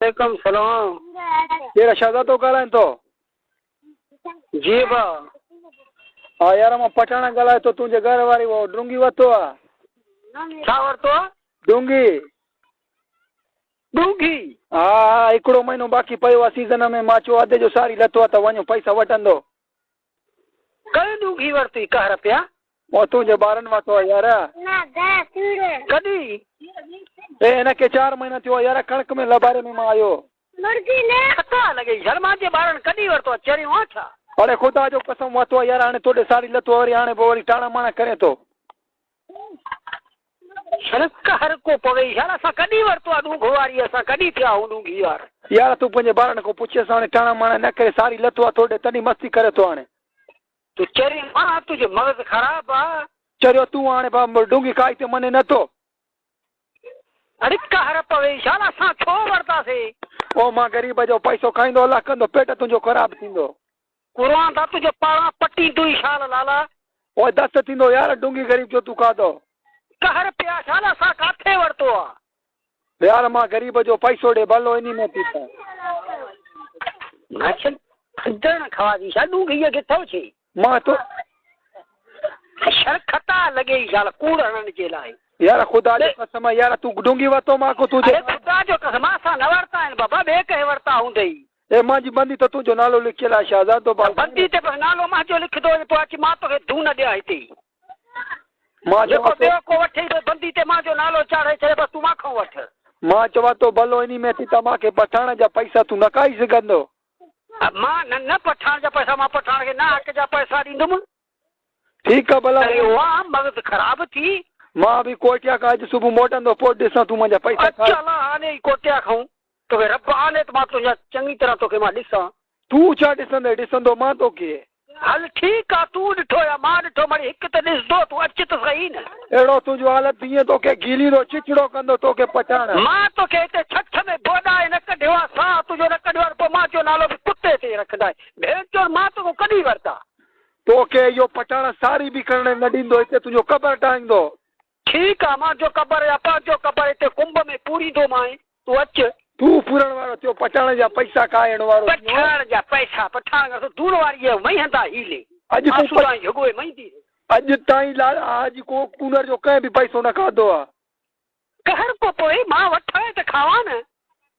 وعليڪم سلام. ڪير شهزادو ڳالهائين ٿو؟ جي ڀا. ها يار مان پٺاڻ ڳالهايان ٿو تنهنجي گهر واري اهو ڊونگي ورتو آ. ڇا ورتو آ؟ ڊونگي. ڊونگي. ها ها هڪڙو مهينو باقي پيو آ سيزن ۾ مان چيو ادي جو ساري لٿو آ ته وڃو پئسا وٺندو. ڪنهن ڊونگي ورتي قهر پيا؟ او تنهنجي ٻارن واتو آ يار. ڪڏهن؟ اي هن کي چار مهينا ٿيو آ يار ڪڻڪ ۾ لڀاري ۾ مان آيو. خطا لڳئي يار مانجي ٻارن ڪڏهن ورتو آ چريو آن ڇا؟ اڙي خدا جو قسم واتو آ يار هاڻي توڏي ساڙي لٿو آ وري هاڻي به وري ٽاڻا ماڻا ڪرين ٿو. شل قهر ڪو پوي يار اسان ڪڏهن ورتو آ ڏونگهه واري اسان ڪڏهن ٿيا آهون ڏونگهي وارا. يار تون پنهنجي ٻارن کان پڇيس هاڻي ٽاڻا ماڻا نه ڪري ساري لٿو آ توڏي تڏهن مستي ڪري ٿو هاڻي. تون چريو آن تنهنجو مغز خراب آ. چريو تون هاڻي ڏونگهي کائي تي مني نه ٿو. اڙي قهر پوي شال اسان ڇو ورتاسي. او مان غريب جو پئسو کائيندو الله ڪندو پيٽ تنهنجو خراب ٿيندو. قرآن دا تنهنجو پاڙان پٽيندوئي شال لالا. او دست ٿيندو يار ڏونگهي غريب جو تون کاڌو. قهر پيا شال اسان ڪاٿي ورتو آ. يار مان غريب جو پئسو ڏي ڀلو انهي ۾ ٿي پئين. ماڇل ڦندڻ کوا جي شال ڏونگهي کي ٿو ڇي. مان تو. شر خطا لڳي شال ڪوڙ هڻڻ جي لاء. يار خدا جو قسم آ يار تون ڏونگهي ورتو مان کان تون جي. اڙي خدا جو قسم آ اسان نه ورتا آهن بابا ٻئي ڪنهن ورتا هوندئي. اي مانجي بندي ته تنهنجو نالو لکيل آ شهزادو ته بندي تي بس نالو مانجو لکندو وڃ پوء اچي مان توکي ڌون نه ڏيان هتي ئي. مان جيڪو چوان ٿو. ٻيو ڪو وٺي بس بندي تي مانجو نالو چاڙهي ڇڏي بس تون مان کان وٺ. مان چوان ٿو ڀلو انهي ۾ ٿي ته مان کي پٺاڻ جا پئسا تون نه کائي سگهندو. مان نه نه پٺاڻ جا پئسا مان پٺاڻ کي نه حق جا پئسا ڏيندم. ٺيڪ آ ڀلا. اري واھ مغز خراب ٿي. مان به ڪوئٽيا کان اڄ صبح موٽندو پوء ڏسان تون منهنجا پئسا اچ کائي. الله آني ئي ڪوئٽيا کان توکي رب آني ته مان تنهنجا چڱي طرح توکي مان ڏسان. تون ڇا ڏسندين ڏسندو مان توکي. هل ٺيڪ آ تون ڏٺو يا مان ڏٺو مڙئي هڪ ته ڏسندو تون اچ ته سهي نه. اهڙو تنهنجو حالت ٿيئين توکي گهيليندو چچڙو ڪندو توکي پٺاڻ. مان توکي هتي ڇڇ ۾ ٻوڏائي نه ڪڍيو آ ساهه تنهنجو نه ڪڍيو آ ته پوء مان جو نالو به ڪتي تي رکندائين ڀيڻ چور مان توکان ڪڏهن ورتا. توکي اهو پٺاڻ ساري به ڪرڻ نه ڏيندو هتي تنهنجو قبر ٺاهيندو. ٺيڪ آ مانجو قبر يا پنهنجو قبر هتي ڪنب ۾ پوريندومانء تون اچ. تون پورڻ وارو ٿيو پٺاڻ جا پئسا کائڻ وارو ٿيو. پٺاڻ جا پئسا پٺاڻ کان سو دون واري جي مئي هندا هيلي اڄ تون آسو تائين جهڳوئي مئيندي رهي. اڄ تائين لالا حاجي ڪو ڪونر جو ڪنهن به پئسو نه کاڌو آ. قهر ڪو پوي مان وٺان ته کاوان نه.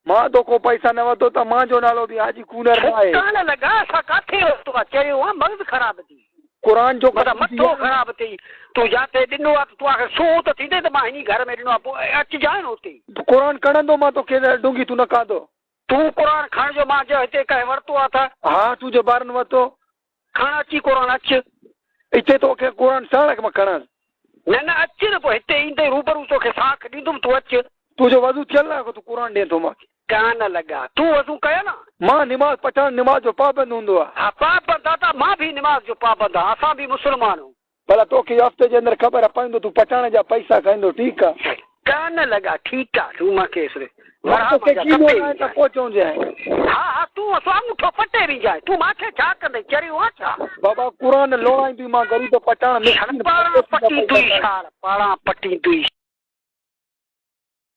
مان توکون پئسا نه ورتو ته مانجو نالو به حاجي ڪونر نه آهي. ڇڪان لڳا اسان ڪاٿي ورتو آ چريو آن مغز خراب ٿي. قرآن جو متان قسم مٿو ٿي خراب ٿئي تون جاتي ڏنو آ ته تون آخر سونهون ته ٿيندين ته مان هني گهر ۾ ڏنو آ پوء اچجانء نه اتي. قرآن کڻندو مان توکي ته ڊونگي تون نه کاڌو. تون قرآن کڻ جو مان چيو هتي ڪنهن ورتو آ ته. ها تنهنجي ٻارن ورتو. کڻ اچي قرآن اچ. اتي توکي قرآن ساڻ مان کڻان. نه نه اچ نه پوء هتي ايندين روبرو توکي ساک ڏيندم تون اچ. تنهنجو وضو ٿيل نه آهي تون قرآن ڏين ٿو مان کي. ڪانه لڳا تون وضو ڪيل آن. مان نماز پٺاڻ نماز جو پابند هوندو آ. ها پابند آ ته مان به نماز جو پابند آ اسان به مسلمان هون. ڀلا توکي هفتي جي اندر خبر پوندو تون پٺاڻ جا پئسا کائيندو ٺيڪ آ. ڪانه لڳا ٺيڪ آ تون مان کي مان ورها توکي مان جا ڪيڏو ڪپي ناهي ته وينجائين. پوء چونديانء. ها ها تون اسو آڱوٺو پٽي وينجائين تون مان کي ڇا ڪندين چريو آن ڇا. بابا قرآن لوڙائيندوئي مان غريب پٺاڻ شل مسڪين پاڙان پرديسي جا پئسا پٽيندوئي کائيندو. شال پاڙان پٽيندوئي.